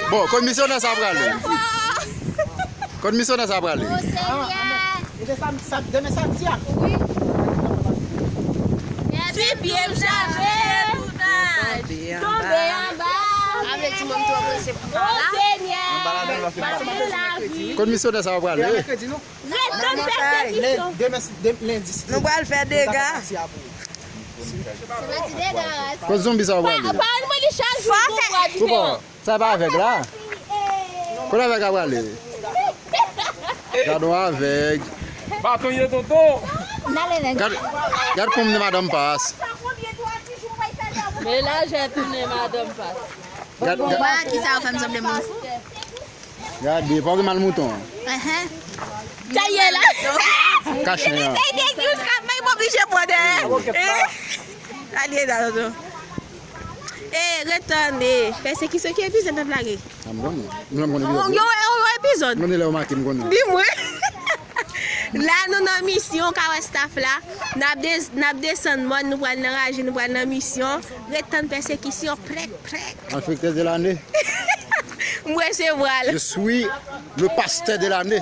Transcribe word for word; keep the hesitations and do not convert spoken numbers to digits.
Bon, kot misyonè sa prale? Kot misyonè sa prale? Demen samdi a. Ti pye m chaje. Tonbe anba. Avle di mwen m twò prese pou m pa la. Kot misyonè sa prale? Ret tann pèsekisyon. Nou pral fè dega. Kot zonbi sa prale? Pawòl mwen li chak jou gon vwa diferan. Sa pa avèg la? Kot avèg la prale? Gad yon avèg. Baton ye tonton. Gad, gad konbyen madanm pas. Men lajè tounen madanm pas. Gad, gad, Wè ki sa yo fè m sanble moun fou. Gade, pa gen mal mouton. Ehe. Sa ye la. Kache an. Ey, te di ou ka may m oblije pran dèyè. Gade la tonton. E ret tann e pèsekisyon ki epizòd n ap lage. A m konnen. M konnen Yo yo yo epizòd. M konnen lè yo make m konnen. Di mwen. La nou nan misyon, ka wè staff la. N ap des- n ap desann mòn, nou pral nan raje, nou pral nan misyon. Ret tann pèsekisyon, prèk prèk. Malfektè de lane. M resevwa l. Je suis le pasteur de l'année.